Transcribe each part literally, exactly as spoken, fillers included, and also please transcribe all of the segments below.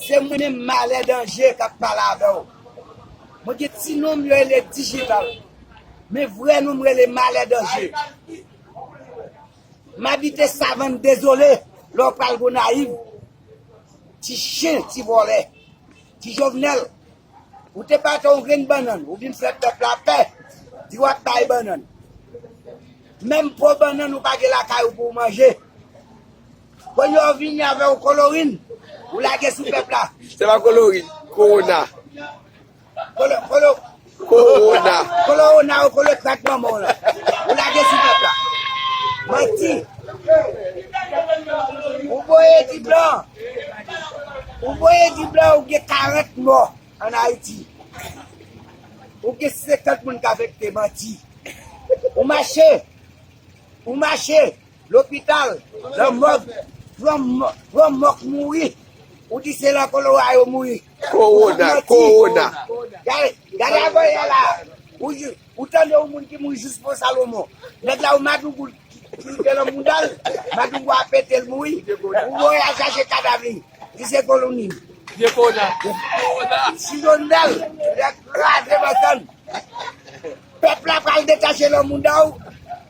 Se mwen menm Malè Danje k ap pale avè w. Mwen gen ti non m yo rele Dijital. Men vrè non m rele Malè Danje. M abite Savann Dezole, lè w pral Gonayiv. Ti chen, ti vòlè. Ti Jovenel, ou te pa te yon grenn bannann, ou vin fè pèp la pè, di w ap bay bannann. Menm po bannann ou pa gen lakay ou pou w manje. Kounye a w vini avè w kolorin, ou lage sou pèp la. Se pa kolorin, kowona. Kolo, kolo, Kowona. Kowona ou kolo krak manman w lan. Ou lage sou pèp la. Manti. Ou voye di blan. Ou voye di blan ou gen karant mò ann Ayiti. Ou gen senkant moun k afekte, manti. Ou mache. Ou mache. Lopital, lanmò, granmò, granmò k mouri. Ou di se lan kolera yo mouri. Kowona, kowona. Gade, gade avanyè la. Ou, ou tande yon moun ki mouri jis Pon Salomon. Nèg la, ou madougou ki, ki te lan mouda l. Madougou a pete l mouri. Ou voye al chache kadav li. Li se koloni. Vye kowona. Kowona. Si Jovenel, li kraze masann. Pèp la pral detache lan mouda w.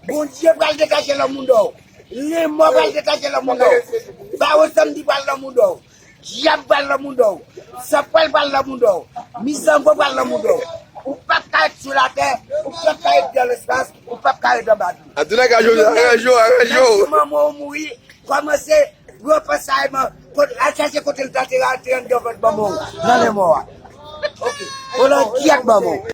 Bondye pral detache lan mouda w. Lanmò pral detache lan mouda w. Bawo Sanmdi pral lan mouda w. Dyab pral lan mouda w. Sanpwèl pral lan mouda w. Mizango pral lan mouda w. Ou p ap ka ret sou latè. Ou p ap ka ret dan lespas. Ou p ap ka ret anba dlo. Antouka, Jojo, aranje w, aranje w. Lè manman w mouri, kòmanse pran pansay, al chache kote l ta te, te anndan vant manman w, nan lanmò a. Ok. Ou lan dyab manman w.